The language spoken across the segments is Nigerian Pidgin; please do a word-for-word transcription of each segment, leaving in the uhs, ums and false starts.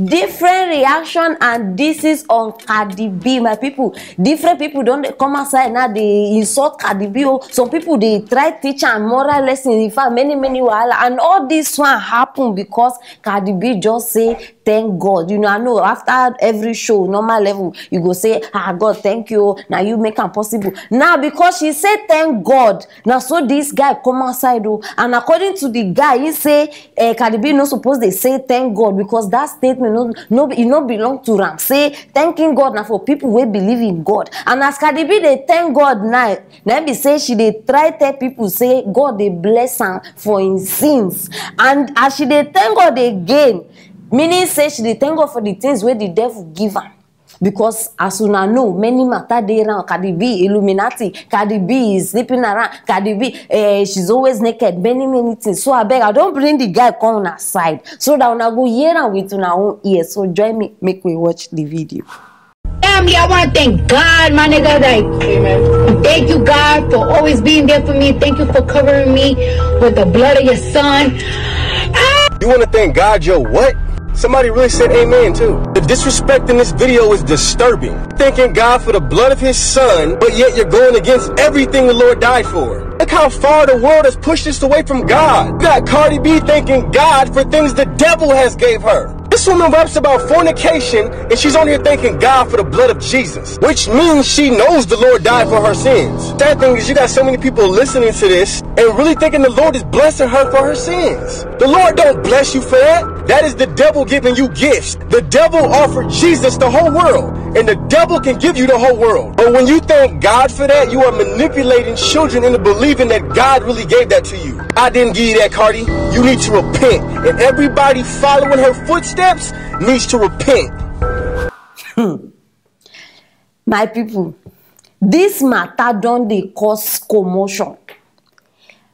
Different reaction, and this is on Cardi B, my people. Different people don dey come outside now, dey insult Cardi B. Oh, some people dey try teach am moral lesson. In fact, many, many wahala, and all this one happen because Cardi B just say, "Thank God." You know, I know after every show, normal level, you go say, "Ah, God, thank you. Now you make am possible." Now, because she say, "Thank God," now so this guy come outside, oh, and according to the guy, he say, eh, Cardi B no suppose dey say, "Thank God," because that statement no, no, e no belong to am. Say, "Thanking God na for people wey believe in God." And as Cardi B dey thank God now, na be say she dey try tell people say God dey bless am for im sins. And as she dey thank God again, meaning say she dey thank God for the things wey the devil give am. Because as una know, many matter dey around. Cardi B, Illuminati, Cardi B is sleeping around, Cardi B, eh, she's always naked, many, many things. So abeg, I don bring the guy come una side so that una go hear am with una own ear. So join me, make we watch the video. Family, I want to thank God, my nigga. Like, thank you, God, for always being there for me. Thank you for covering me with the blood of your son. You want to thank God, yo, what? Somebody really said amen too. The disrespect in this video is disturbing. Thanking God for the blood of his son, but yet you're going against everything the Lord died for. Look how far the world has pushed us away from God. You got Cardi B thanking God for things the devil has gave her. This woman raps about fornication and she's on here thanking God for the blood of Jesus, which means she knows the Lord died for her sins. Sad thing is, you got so many people listening to this and really thinking the Lord is blessing her for her sins. The Lord don't bless you for that. That is the devil giving you gifts. The devil offered Jesus the whole world, and the devil can give you the whole world. But when you thank God for that, you are manipulating children into believing that God really gave that to you. I didn't give you that, Cardi. You need to repent. And everybody following her footsteps needs to repent. My people, this matter don dey cause commotion.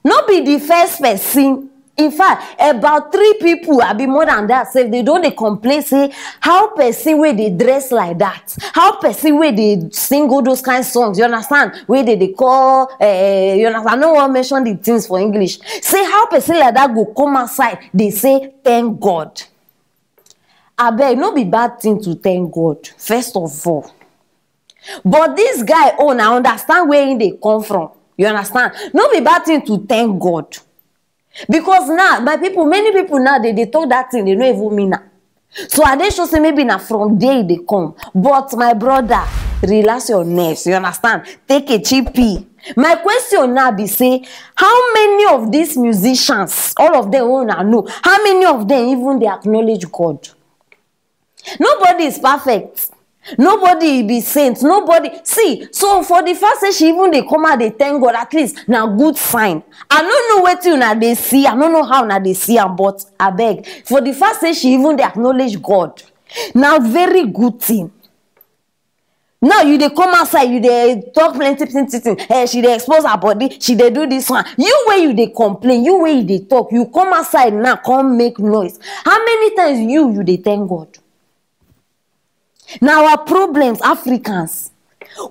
No be the first person. In fact, about three people, I be more than that, say they don dey complain, say how person wey dey dress like that, how person wey dey sing all those kind songs, you understand, wey dey dey call, eh, you understand, I no wan mention the things for English, say how person like that go come outside dey say, "Thank God." Abeg, no be bad thing to thank God, first of all. But this guy own, I understand where he dey come from. You understand? No be bad thing to thank God. Because now, my people, many people now, they, they talk that thing, they no even mean am. So I dey sure say maybe na from there e dey come. But my brother, relax your nerves, you understand? Take a chill pill. My question now be say, how many of these musicians, all of them wey una know, how many of them even dey acknowledge God? Nobody is perfect. Nobody be saint. Nobody. See, so for the fact say she even dey come out dey thank God, at least na good sign. I no know wetin una dey see. I no know how una dey see am, but abeg, for the fact say she even dey acknowledge God, na very good thing. Now you dey come outside, you dey talk plenty plenty thing. Eh, she dey expose her body, she dey do this one. You wey you dey complain, you wey you dey talk, you come outside now, come make noise. How many times you, you dey thank God? Na our problems, Africans.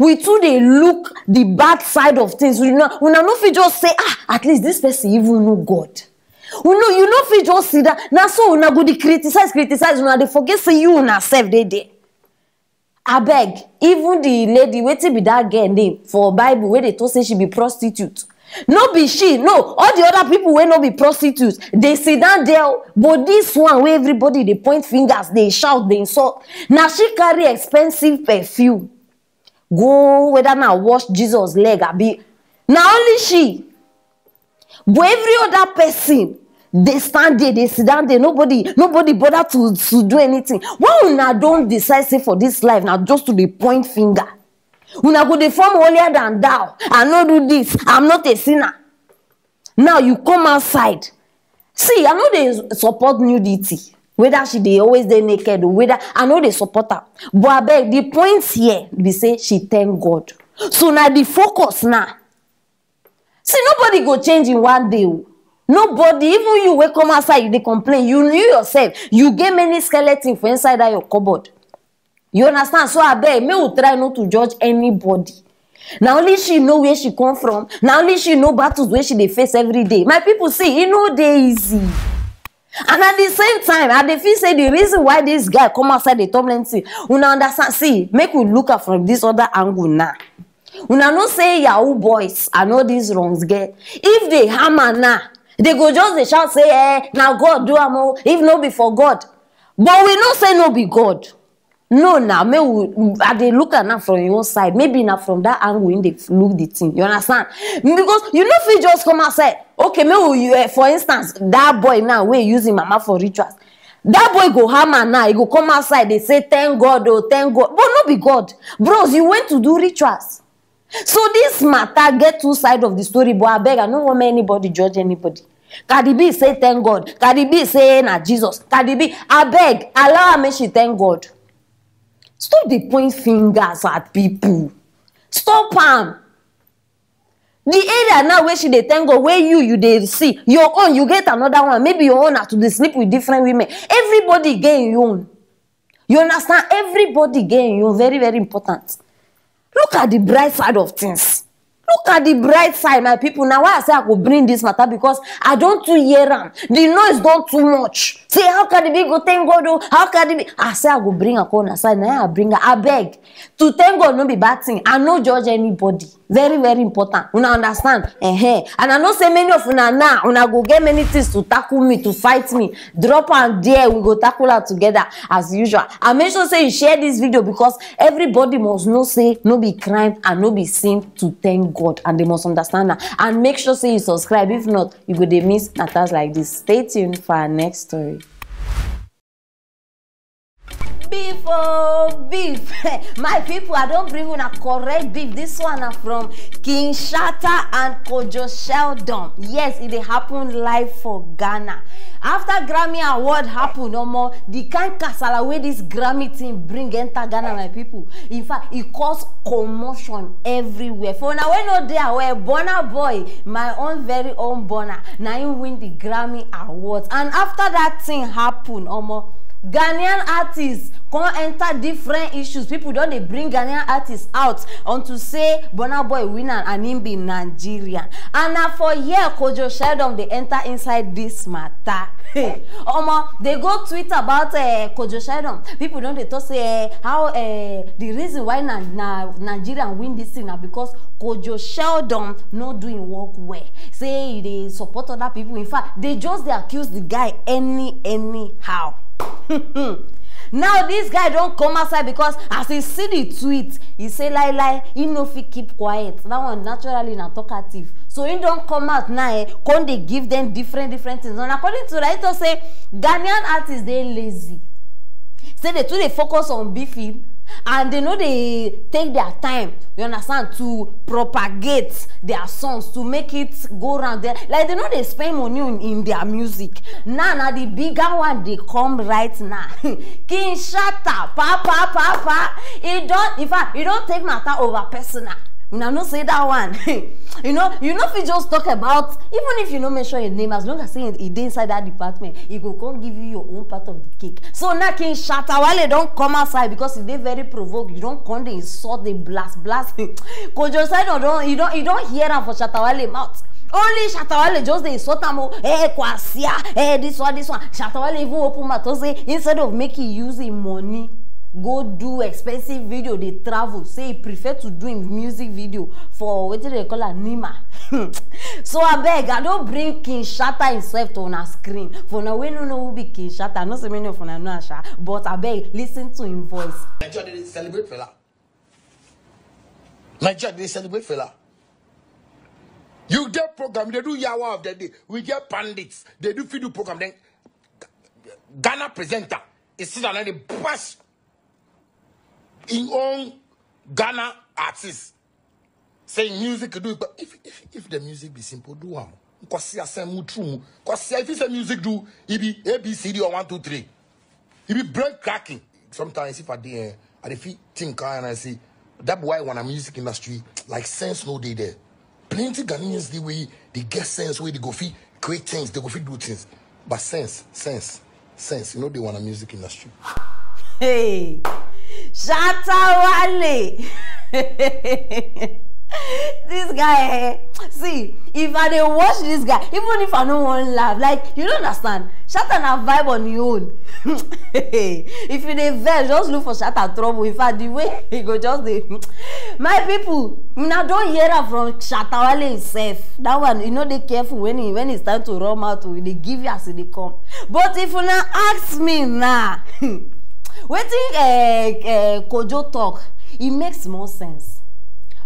We too dey look the bad side of things. We no, una no fit just say, "Ah, at least this person even know God." You know, you no fit just sit down. Na so una go dey criticize, criticize. Una dey forget say you una sef dey there. Abeg, even the lady, wetin be that girl name for Bible wey dey talk say she be prostitute? No be she, no. All the other people wey no be prostitute, dey sit down there o. But this one wey everybody dey point fingers, dey shout, dey insult, na she carry expensive perfume go, whether na wash Jesus leg, abi na only she. But every other person dey stand there, dey sit down there. Nobody, nobody bother to, to do anything. Why una don decide say for this life na just to dey point finger? Una go dey form holier than thou. I no do this. I'm not a sinner. Now you come outside. See, I no dey support nudity. Whether she dey always dey naked or whether, I no dey support am. But abeg, the point here be say she thank God. So na the focus now. See, nobody go change in one day o. Nobody, even you wey come outside, you dey complain. You, you yourself, you get many skeleton for inside that your cupboard. You understand? So abeg, make we try not to judge anybody. Na only she know where she come from. Na only she know battles wey she dey face every day. My people, see, e no dey easy. And at the same time, I dey feel say the reason why this guy come outside dey talk plenty, una understand? See, make we look am from this other angle now. Una know say yahoo boys and all these wrongs get, if they hammer now, they go just dey shout say, "Eh, na God do am o, if no be for God." But we know say no be God. No, now, me we, I dey look at now from your own side. Maybe now from that angle in dey look the thing. You understand? Because you know, if you just come outside, okay, me we, you, eh, for instance, that boy now wey using mama for rituals, that boy go hammer now. He go come outside. They say, "Thank God, oh, thank God," but no be God, bros. You went to do rituals. So this matter get two side of the story, but I beg, I no want make anybody judge anybody. Cardi B say, "Thank God." Cardi B say na Jesus. Cardi B, I beg, allow her make she thank God. Stop the point fingers at people. Stop am. The area now where she dey thank God, where you, you dey see your own, you get another one. Maybe your own na to dey sleep with different women. Everybody get your own. You understand? Everybody get your own. Very, very important. Look at the bright side of things. Look at the bright side, my people. Now, why I say I go bring this matter, because I don't too hear am. The noise don't too much. Say, "How can it be good thing God do? How can it be?" I say I go bring a corner side. Now I bring, I beg. To thank God no be bad thing. I no judge anybody. Very, very important. Una understand? Uh-huh. And I know say many of una now, una go get many things to tackle me, to fight me. Drop am there, we go tackle am together as usual. And make sure say you share this video, because everybody must know say no be crime and no be sin to thank God, and they must understand that. And make sure say you subscribe. If not, you go dey miss matters like this. Stay tuned for our next story. Beef, oh, beef. My people, I don't bring una correct beef. This one na from King Shatta and Kojo Sheldon. Yes, it dey happen live for Ghana. After Grammy Award happen, no more, the kind kasala wey this Grammy thing bring enter Ghana, my people. In fact, it cause commotion everywhere. For una wey no dey aware, Burna Boy, my own very own Burna, na him win the Grammy Awards. And after that thing happen, omo, Ghanaian artists come enter different issues. People don dey bring Ghanaian artists out unto say Burna Boy win am and him be Nigerian. And na for here Kojo Sheldon dey enter inside this matter. Omo, they go tweet about, eh, Kojo Sheldon. People don dey talk say, eh, how, eh, the reason why na, na Nigerian win this thing na because Kojo Sheldon no do him work well. Say he dey support other people. In fact, they just dey accuse the guy any, anyhow. Now this guy don come outside, because as he see the tweet, he say, "Lie, lie, he no fit keep quiet." That one naturally na talkative. So he don come out now, eh, come dey give them different, different things. And according to that, he talk say Ghanaian artists dey lazy. Say they too dey focus on beefing, and they no dey take their time, you understand, to propagate their songs, to make it go round there. Like, they no dey spend money on, in their music. Now, now the bigger one dey come right now. King Shatta, pa, pa, pa, pa. He don, in fact, he don take matter over personal. Una know say that one. You know, you know, if you just talk about, even if you no mention your name, as long as say e dey inside that department, e go come give you your own part of the cake. So now King Shatta Wale don come outside because he dey very provoked. You don come dey insult, dey blast, blast. Kojo Sheldon don, you don, you don hear am for Shatta Wale mouth. Only Shatta Wale just dey insult am o. "Eh, kwasia, eh, this one, this one." Shatta Wale even open mouth to say instead of make he use him money go do expensive video, dey travel, say he prefer to do him music video for wetin they call am, Nima. So abeg, I don bring King Shatta himself to una screen. For una wey no know who be King Shatta, I know say many of una know am sha, but abeg, listen to him voice. Nigeria dey celebrate Fela. Nigeria dey celebrate Fela. You get program, they do yawa of the day. We get bandits. They do fit do program. Then Ghana presenter is sit down and they bash in own Ghana artists. Say music do it, but if, if, if the music be simple, do am. Because I say mu true. Because if you say music do, it be A B C D or one, two, three. It be brain cracking. Sometimes if I dey, eh, I dey feel think and I say, that why when a music industry, like, sense no dey there. Plenty Ghanaians dey wey they get sense, wey they go fit create things, they go fit do things. But sense, sense, sense, you know, they want a music industry. Hey, Shatta Wale. This guy, eh? See, if I dey watch this guy, even if I no wan laugh, like, you no understand. Shatta na vibe on him own. If you dey vex, just look for Shatta trouble. In fact, the way he go just dey, my people, una don hear am from Shatta Wale himself. That one, you know, dey careful when he when it's time to run mouth, we dey give you as e dey come. But if una ask me now, wetin uh, uh, Kojo talk, e make small sense.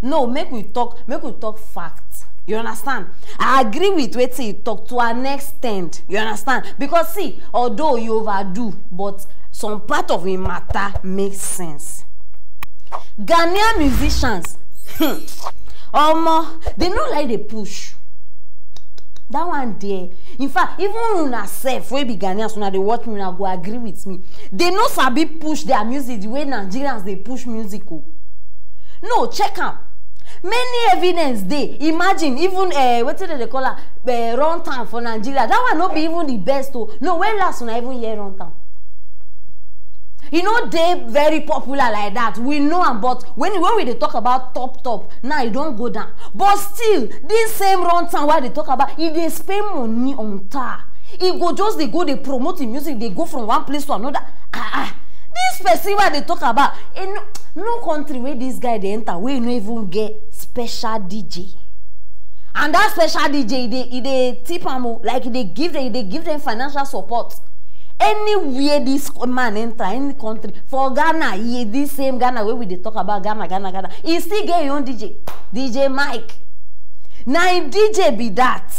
No, make we talk, make we talk fact. You understand? I agree with wetin you talk to an extent. You understand? Because see, although you overdo, but some part of im matter makes sense. Ghanaian musicians, hmm, omo, they no like dey push. That one there. In fact, even una sef wey be Ghanaians, una dey watch me, una go agree with me. They no sabi push their music the way Nigerians dey push music o. No, check am. Many evidence dey. Imagine even uh, wetin dem dey call am, uh, run town for Nigeria. That one no be even the best o. No, when last una even hear run town? E no dey very popular like that, we know am, but when when we dey talk about top top now, e don go down. But still, this same run town wey I dey talk about, e dey spend money on tour. E go just dey go dey promote im music, dey go from one place to another. Ah ah, this person wey I dey talk about, e no no country wey this guy dey enter wey e no even get special DJ. And that special DJ, e dey e dey tip am o, like e dey give dem e dey give dem financial support. Anywhere this man enter, any country, for Ghana, e this same Ghana wey we dey talk about, Ghana, Ghana, Ghana, e still get im own DJ, DJ Mike. Na im DJ be that.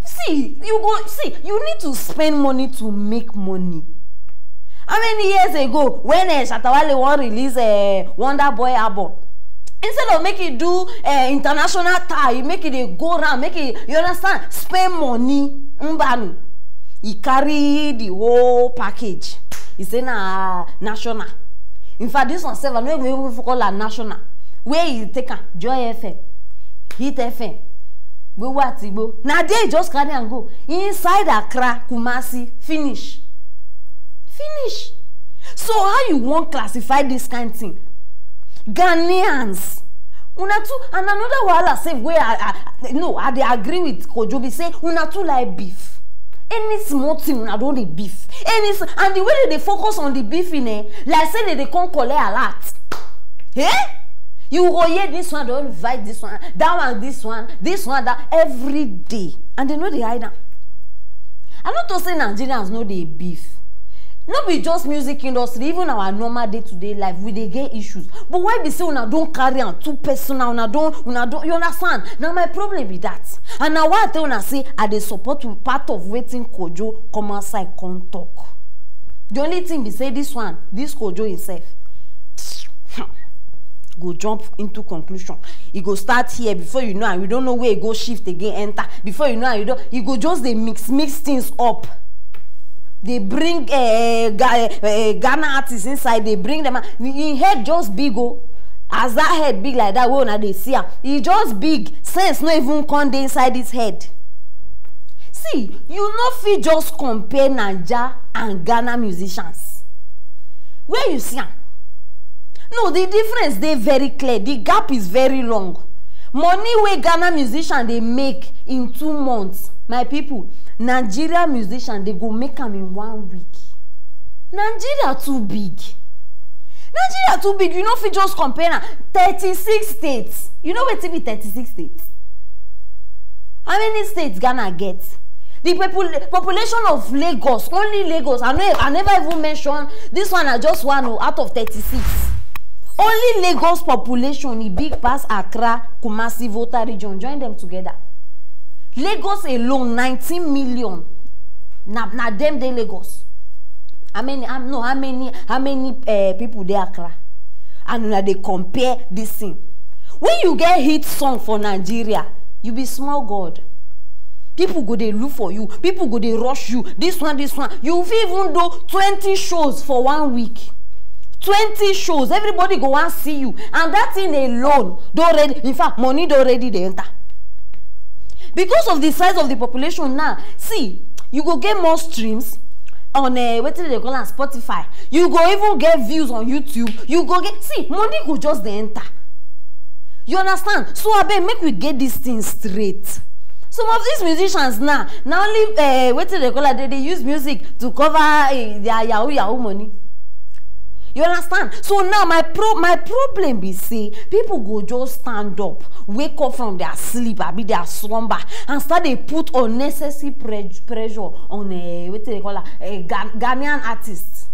See, you go see, you need to spend money to make money. How many years ago when uh, Shatta Wale wan release uh, Wonder Boy album, instead of make e do uh, international tie, make e dey go round, make e, you understand, spend money, mbanu, e carry the whole package. E say na national. In fact, this one sef, I no even even call am national. Where e take am? Joy F M, Hit F M, Gbowo Atigbo. Na there e just carry am go. Inside Accra, Kumasi, finish. Finish. So how you wan classify this kind thing? Ghanaians, una too. And another wahala sef wey I, I no I dey agree with Kojo be say una too like beef. Any small thing una don dey beef. Any s- and the way dem dey focus on the beefing, eh, like say dem dey come collect alert. Eh? You go hear this one don invite this one, that one this one, this one that, every day, and dem no dey hide am. I no talk say Nigerians no dey beef. No be just music industry, even our normal day to day life we dey get issues. But why be say una don carry am too personal, una don una don, you understand? Na my problem be that. And na why I tell una say I dey support part of wetin Kojo come outside come talk. The only thing be say this one, this Kojo himself, go jump into conclusion. E go start here, before you know am, you don't know where e go shift again enter. Before you know am, you don't, e go just dey mix mix things up. Dey bring uh, Ga- uh, Ghana artists inside, dey bring them out. Im head just big o. As that head big like that, wey una dey see am, e just big. Sense no even come dey inside this head. See, you no fit just compare Naija and Ghana musicians. Where you see am? No, the difference dey very clear. The gap is very long. Money wey Ghana musician dey make in two months, my people, Nigeria musician dey go make am in one week. Nigeria too big. Nigeria too big. You no fit just compare am. Thirty-six states. You know wetin be thirty-six states? How many states Ghana get? The popul population of Lagos, only Lagos, I no I never even mention this one, na just one o, out of thirty-six. Only Lagos population e big pass Accra, Kumasi, Volta region, join them together. Lagos alone, nineteen million. Na na dem dey Lagos. How many how, no how many how many uh, people dey Accra? And una dey compare this thing. When you get hit song for Nigeria, you be small god. People go dey look for you, people go dey rush you, this one, this one. You fit even do twenty shows for one week. Twenty shows, everybody go wan see you, and that thing alone don already, in fact, money don already dey enter. Because of the size of the population now, see, you go get more streams on uh, wetin dem dey call am, Spotify. You go even get views on YouTube. You go get, see, money go just dey enter. You understand? So abeg, make we get this thing straight. Some of these musicians now, na only uh, wetin they call it, they dey use music to cover uh, their yahoo yahoo money. You understand? So now my pro my problem be say people go just stand up, wake up from their sleep, abi their slumber, and start dey put unnecessary pre pressure on uh, wetin they call am uh, Ghanaian artists.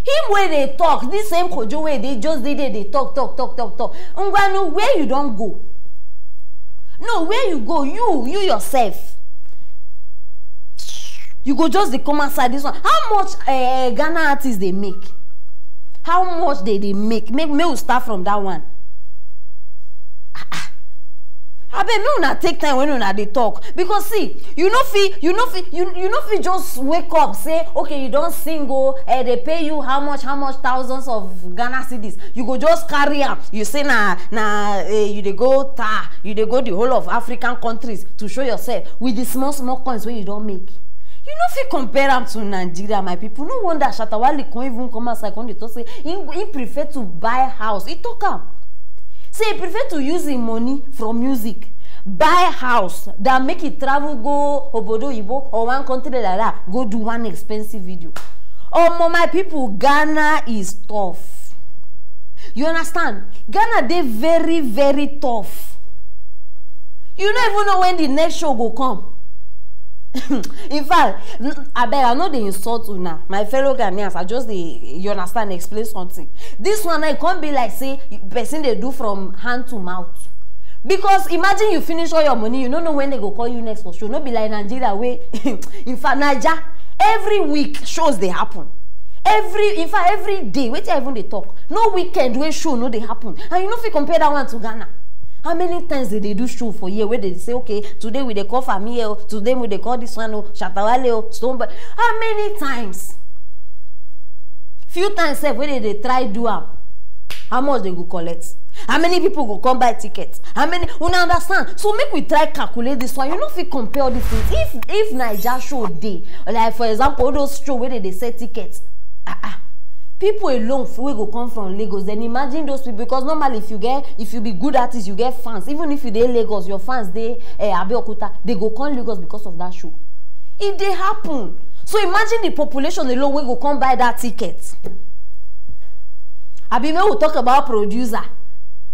Him wey dey talk, this same Kojo wey dey just dey there dey talk talk talk talk talk. Ngwanu, where you don go? No, where you go? You, you yourself. You go just dey come outside this one. How much uh, Ghana artists dey make? How much they dey make? Make make we start from that one. Ah, ah. Abeg, make una take time when una dey talk, because see, you no fit you no fit you you no fit just wake up say okay, you don sing o, eh, they pay you how much how much thousands of Ghana cedis, you go just carry am, you say na na eh, you dey go tar you dey go the whole of African countries to show yourself with the small small coins wey you don make. You no fit compare am to Nigeria, my people. No wonder Shatta Wale come even come outside come dey talk say he he prefer to buy house. He talk am say he prefer to use him money from music buy house than make he travel go obodo oyibo or one country like that go do one expensive video. Omo, my people, Ghana is tough. You understand? Ghana dey very very tough. You no even know when the next show go come. In fact, abeg, I no dey insult una, my fellow Ghanaians. I just dey, you understand, explain something. This one now, e come be like say person dey do from hand to mouth. Because imagine you finish all your money, you no know when they go call you next for show. No be like Nigeria wey in fact Naija, every week shows dey happen. Every in fact every day, wetin I even dey talk, no weekend wey show no dey happen, and you no fit compare that one to Ghana. How many times they dey do show for year wey they say okay, today we dey call Family o, today we dey call this one o, Shatta Wale o, Stone Boy? How many times? Few times sef wey they dey try do am, how much they go collect? How many people go come buy ticket? How many? Una understand? So make we try calculate this one. You no fit compare all these things. If if Naija show dey, like for example, all those show wey they dey sell tickets, ah ah, people alone wey go come from Lagos, then imagine those people, because normally if you get if you be good artist, you get fans. Even if you dey Lagos, your fans dey eh, Abeokuta, they go come Lagos because of that show. E dey happen. So imagine the population alone wey go come buy that ticket. Abi make we talk about producer.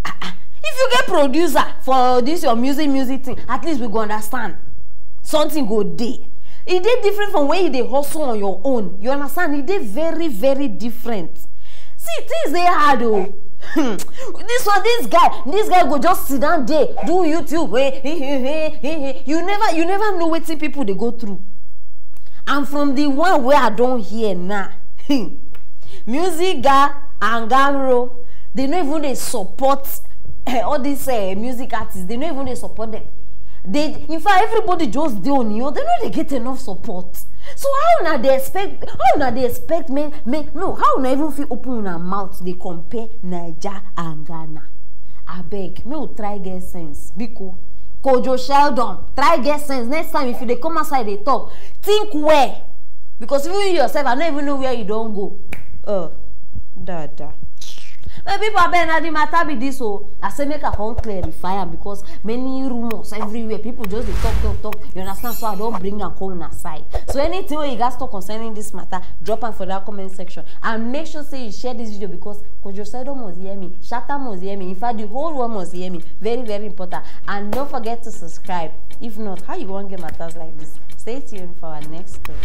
Ah, ah. If you get producer for this your music music thing, at least we go understand something go dey. E dey different from when you dey hustle on your own, you understand? E dey very very different. See, things dey hard o. Hmm. This one, this guy this guy go just sit down there do YouTube. Hey, hey, hey, hey, hey, hey. You never you never know wetin people dey go through. And from the one wey I don hear now, hmm, music ga and gamro, they no even dey support eh, all these eh, music artists, they no even dey support them. They, in fact, everybody just dey on you, they no dey get enough support. So how una dey expect how una dey expect me me no how una even fit open una mouth dey compare Naija and Ghana? Abeg, make we try get sense, biko. Kojo Sheldon, try get sense. Next time if you dey come outside dey talk, think well, because even you yourself, I no even know where you don go. Uh, dada. My people, abeg, na the matter be this o. I say make I come clarify am because many rumors everywhere. People just dey talk, talk, talk. You understand? So I don bring am come una side. So anything wey you guys talk concerning this matter, drop am for that comment section. And make sure say you share this video because Kojo Sedo must hear me, Shatta must hear me. In fact, the whole world must hear me. Very, very important. And don't forget to subscribe. If not, how you wan get matters like this? Stay tuned for our next story.